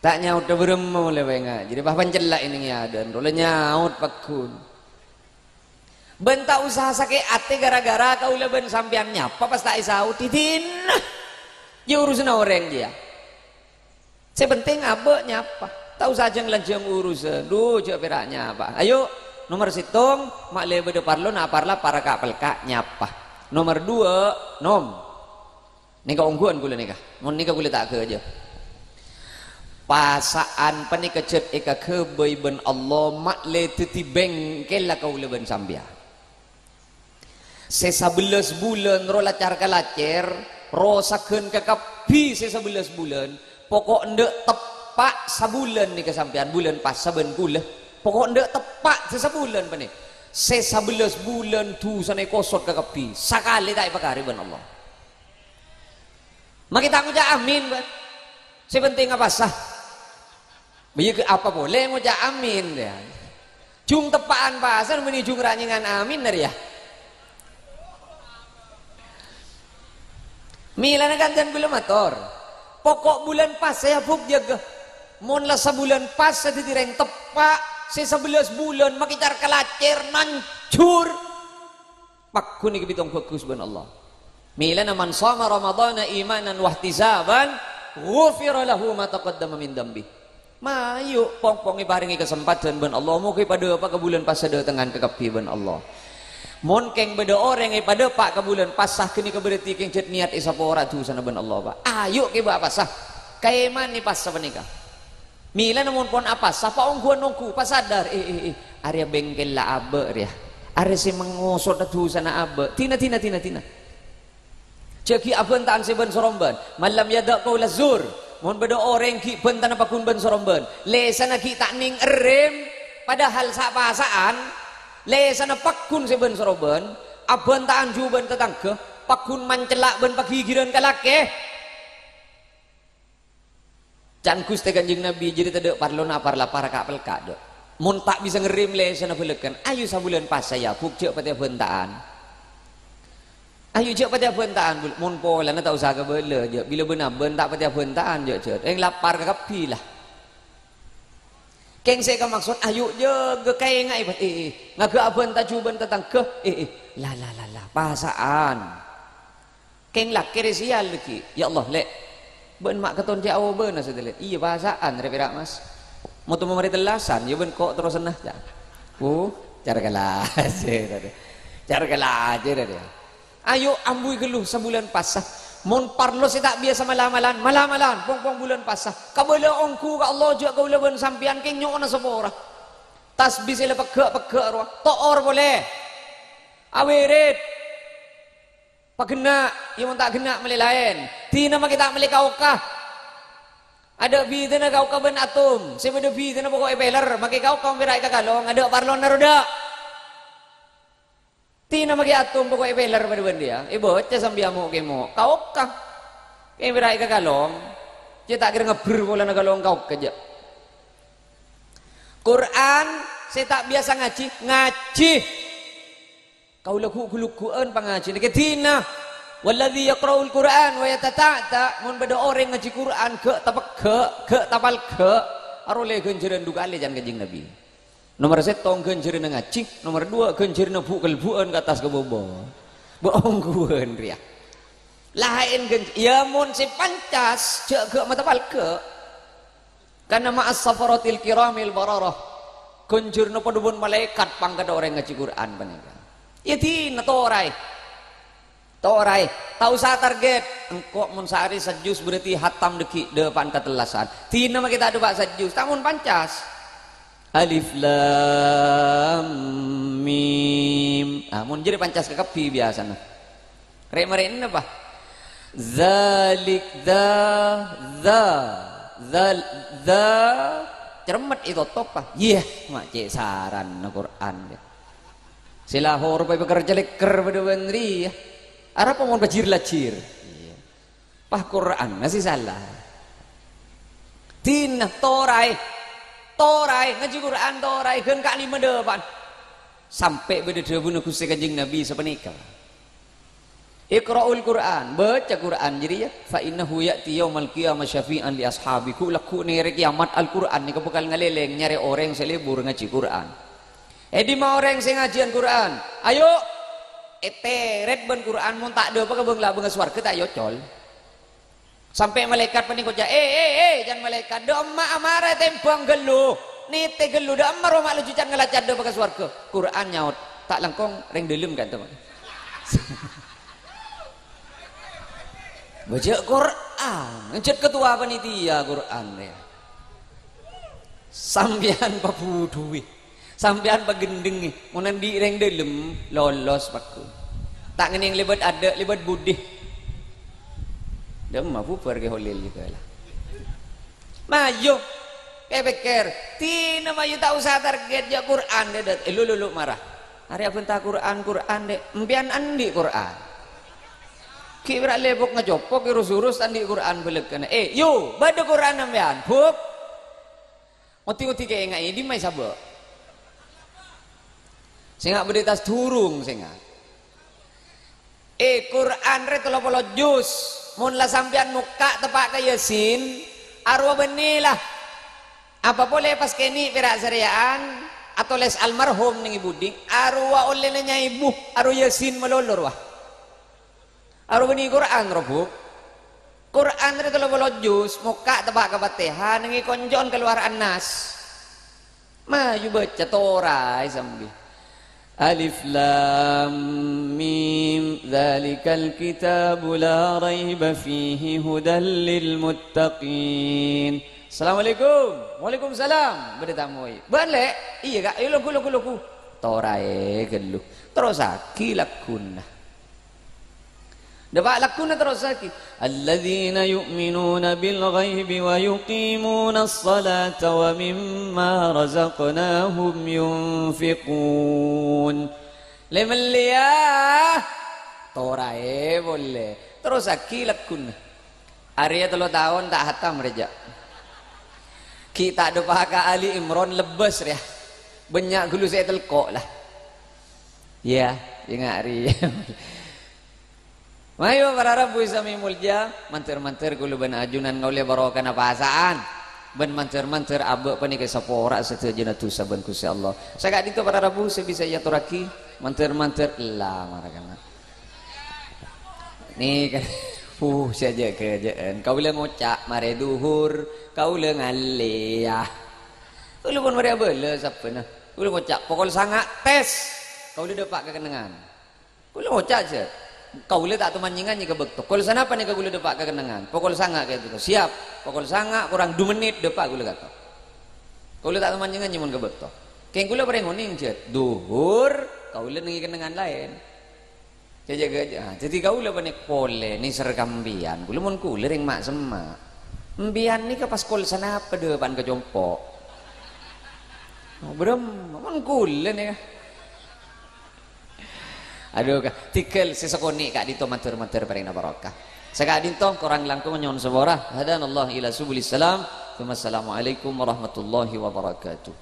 Ta' nyaot dâ' bârâmma molaè bânga'. Jârèya pas pancella' ènèng è adâ'ân, rola nyaot pagghun. Bân ta' osa sakè' atè ghârâ-ghârâ kaulâ bân sampèyan nyapa pas ta' èsaodhi dina. Yâ urusanna orèng jârèya. Sè penting abâ' nyapa. Ta' osa jâng-lanjhâng urusan. Dhu, jâ' pèra' nyapa. Ayo, nomer sèttong, ma' lè bâdâ parlo, na' parla, parka'-pelka' nyapa. Nomer duwâ', nom. Nèka ongghuwân kaulâ nèka. Mon nèka kaulâ ta' ghâjâ. Pasa'an panèka jhât èkaghâbây bân Allah, ma' lè dhâddhi bengkella kaulâ bân sampèyan. Sè sabellâs bulân rola car-kalacèr, rosaghân kakabbhi sè sabellâs bulân, poko' endâ' teppa' sabulân nèka sampèyan, bulân pasa bân kaulâ. Poko' endâ' teppa' sè sabulân panè. Sè sabellâs bulân dhusana èkosot kakabbhi, sakalè ta' èpakarè bân Allah. Makè ta' ngoca' amin, bân. Sè penting apasa. Bâ iyâ apa polè ngoca' amin, yâ. Jung teppa'an pasar, bânnè jung ranyèngan amin, rèya. Mèlana kan jân kaulâ mator. Poko' bulân pasa, ya, Bu', jâgâ. Mon la sabulân pasa dhâddhi rèng teppa', sè sabellâs bulân makè car-kalacèr, nanjhur. Pagghun nèka bhidhâng bhâghus bân Allah. Mèlana, "Man shoma Ramadhana imanan wahtisaban, ghufira lahu ma taqaddama min dzambi." Mayu, pong-pong èparèngè kasempadhân bân Allah, mogâ èpadâpa' ka bulân pasa dhâtengngan kakabbhi bân Allah. Mon kèng bâdâ orèng èpadâpa' ka bulân pasa, ghânèka berarti kèng jhât niyat èsapora dhusana bân Allah, Pa'. Ayu kèbâ apasa. Kaèmanè pasa panèka. Mèlana mon pon apasa, pa' ongghuwân ongghu, pas sadar, "Eh, eh, eh, arèya bengkel la abâ' rèya. Arèya sè mangosodhâ dhusana abâ'." Dina, dina, dina, dina. Jhâ' ghi' abhânta'an sè bân-sarombân. "Man lam yada' qaulaz zur." Mon bâdâ orèng ghi' bhântana pagghun bân-sarombân, lèsanna ghi' ta' nèng-èrèm, padahal sa'-pasa'an, lèsanna pagghun sè bân-sarombân, abhânta'an jhubân tatangghâ, pagghun mancella' bân paghighiran ka lakè. Can Ghustè Kanjeng Nabi jârèya tadâ' parlona apar-lapar ka'-pelka', dâ'. Mon ta' bisa ngerrèm lèsanna bhâlâkân, ayu sabulân pasa, ya, Bu', jhâ' patè abhânta'an. Ayu jhâ' patè abhânta'an, Bu'. Mon polana ta' osa kabâlâ, jhâ'. Bilâ bân-abân ta' patè abhânta'an, jhâ', jhâ'. Eng lapar kakabbhi, la. Kèng sè èkamaksod, ayu jâgâ kaèngaè, Pa'. Eh, eh. Ngaghâ abhânta jhubân tatangghâ. Eh, eh. La, la, la, la. Pasa'an. Kèng lakè rè sèyal dhâggi'. "Ya Allah, Lè', bâ'na ma' katon cè' awobâna sadhâjâ." "Iyâ, pasa'an rè pèra', Mas. Moto marè tellasan, yâ bân ko' terrosanna, ca'." Oh, cara kalajè tadi. Cara kalajè tadi. Ayo, ambuy ghâllu sabulân pasa. Mon parlo sè ta' biyasa mala-malan, mala-malan, pong-pong bulân pasa. Kabâlâ ongghu ka Allah, jhâ' kaulâ bân sampèyan kèng nyo'ona sapora. Tasbih sè la pegghâ'-pegghâ' rowa, to'or polè. Awirid. Paghenna', yâ mon ta' ghenna' mellè laèn. Dina makè ta' mellè kaoka. Adâ' bhidhâna kaoka bân atom. Sè bâdâ bhidhâna poko' èpèlèr, makè kaoka mon pèra' èkakalong, adâ' parlona rowa dâ'. Dina makè atom poko' èpèlèr padâ bân dhiyâ. Èbâca sambi amo' kèmo'. Kaoka. Kè pèra' èkakalong. Cè' ta' kèra ngabbher polana kalong kaoka jâ'. Qur'an sè ta' biyasa ngajhi, ngajhi. Kaulâ ghu-, ghu-lughu'ân pangajhiyân kèdina. "Walladzi yaqra'ul Qur'an wa yatata'ta'," mon bâdâ orèng ngajhi Qur'an, ghâ' tapegghâ', ghâ' tapalghâ', arolè ghânjhârân du kalè can Kanjeng Nabi. Nomer sèttong ghânjhârânna ngajhi, nomer duwâ' ghânjhârânna bu'-kalbu'ân ka attas ka bâbâ. Bâ' ongghuwân rèya. Laèn ghânj-, yâ mon sè pancas, jhâ' ghâ' matapalghâ'. Kana ma'as safaratil kiramil bararah. Ghânjhârânna padâ bân malaèkat pangkaddhâ orèng ngajhi Qur'an panèka. Yâ dina toraè. Toraè. Ta' osa target. Engko' mon saarè sajus berarti hatam dhâggi' dâpa'an katellasan. Dina makè ta' dâpa' sajus. Ta' mon pancas. Alif Lam Mim. Ah, mon jârèya pancas kakabbhi biyasana. Rè'-marè'na, Pa'. Zalik, dza, dza, zal, dza. Cermet ètotop, Pa'. Iyâ, ma' cè' saranna Qur'an, yâ. Sè la horop èpèkèr-cèlèkèr padâ bân rèya. Arapa mon pajir-lajir? Iyâ. Pa' Qur'anna sè sala. Dina, toraè. Toraè, ngajhi Qur'an toraè, ghân ka'lima dâpa'an. Sampè' bâdâ dhâbuna Ghustè Kanjeng Nabi sapanèka. Iqra'ul Qur'an, bâca Qur'an jârèya, "Fa innahu ya'ti yaumal qiyamah syafi'an li ashabi." Ghu'-lagghu' nèrè kèyamat Al-Qur'an nèka bhâkal ngalèlèng nyarè orèng sè lebur ngajhi Qur'an. È dimma orèng sè ngajhiyân Qur'an? Ayo, ètèrèt bân Qur'an, mon ta' dâpa' ka bâng-labângnga sowarghâ ta' èocol. Sampè' malaèkat panèka ngoca', "Eh, eh, eh, can malaèkat, dâ' emma' amara ètèmbhâng ghâllu, nètè ghâllu, dâ' emma rowa ma' laju can ngalacar dâpa' ka sowarghâ." Qur'an nyaot, "Ta' langkong rèng dâlem ka'dinto." Bâca Qur'an, jhât ketua panitia Qur'an rèya. Sampèyan pabudhuwi. Sampèyan pagendhengngè, mon andi' rèng dâlem, lolos pagghun. Ta' ngennèng lèbât adâ', lèbât budi. Dâ' emma bhubhâr Kè Holil jâgâ la. Mayu, èpèkkèr, dina mayu ta' osa target jâ' Qur'an, dâ', dâ', eh, lu, lu, lu, mara. Arè abhânta Qur'an, Qur'an, dâ', empèyan andi' Qur'an. Ghi' bârâ' lèbok ngacopok, urus-urus andi' Qur'an bâlâkana. Eh, yu, bâdâ Qur'an empèyan, buk. Ngodhi-ngodhi kènga'è, dimmaè sabâ'? Sènga' bâdâ è attas dhurung, sènga'. Eh, Qur'an rè tello polo juz. Mon la sampèyan mokka' teppa' ka Yasin, arowa bânnè la. Apa polè pas kènè' pèra' sarèya'an, atolès almarhum neng è buddhing, arowa ollèna nya'èbu, aro Yasin malolo rowa. Aro bânnè Qur'an, rowa, Bu. Qur'an rè tello polo juz, mokka' teppa' ka Fatihah, neng è konco'en kalowar An-Nas. Mayu bâca, toraè sambi. Alif Lam Mim, dzalikal kitabu la raiba fihi hudal lil muttaqin. Assalamualaikum. Waalaikumsalam. Bâdâ tamoy. Bân, Lè'? Iyâ, Ka'. Ayo, longgu, longgu, longgu. Toraè ghâllu. Terrossaghi lagghuna. Dâpa' lagghuna terrossaghi. Alladzina yu'minuna bil ghaibi wa yuqimunas salata wa mimma razaqnahum yunfiqun. Lè' mellèya. Toraè polè. Terrossaghi lagghuna. Arèya tello taon ta' hatam rèya. Ghi' ta' dâpa' ka Ali Imran lebbâs rèya. Bânnya' ghullu sè ètelko' la. Iyâ, ènga' rèya. Mayu para rabu sami molja, mandhâr-mandhâr kaulâ bân ajunan ngaollè barokana pasa'an. Bân mandhâr-mandhâr abâ' panèka èsapora sadhâjâna dhusa bân Ghustè Allah. Saka'dinto para rabu sè bisa èatorraghi, mandhâr-mandhâr ella mara kana. Nèka, puh, sè jâ'-kajâ'ân. Kaulâ ngoca', marè dhuhur, kaulâ ngallèya. Kaulâ pon marè abâlâ sabbhânna. Kaulâ ngoca', pokol sanga' tes. Kaulâ dâpa' ka kennengngan. Kaulâ ngoca', jâ'. Kaulâ ta' toman nyè-nganyè ka bâkto. Pokol sanapa nèka kaulâ dâpa' ka kennengngan. Pokol sanga' ka'dinto. Siap. Pokol sanga' korang du mennit dâpa' kaulâ ka bâkto. Kaulâ ta' toman nyè-nganyè mon ka bâkto. Kèng kaulâ parèng onèng, jâ'. Dhuhur, kaulâ neng è kennengngan laèn. Jâ'-kajâ'ân. Ah, dhâddhi kaulâ panèka polè nèser ka empèyan. Kaulâ mon kaulâ rèng ma'-semma'. Empèyan nèka pas kol sanapa dâpa'an ka compo'. Oh, bârâmma, mon kaulâ nèka. Adu, ka-, tèghâl sè sakonè' ka'dinto mandhâr-mandhâr parèngna barokah. Saka'dinto korang langkong nyo'on sapora. Hadanallahu ila subulis salam. Tsumma assalamualaikum warahmatullahi wabarakatuh.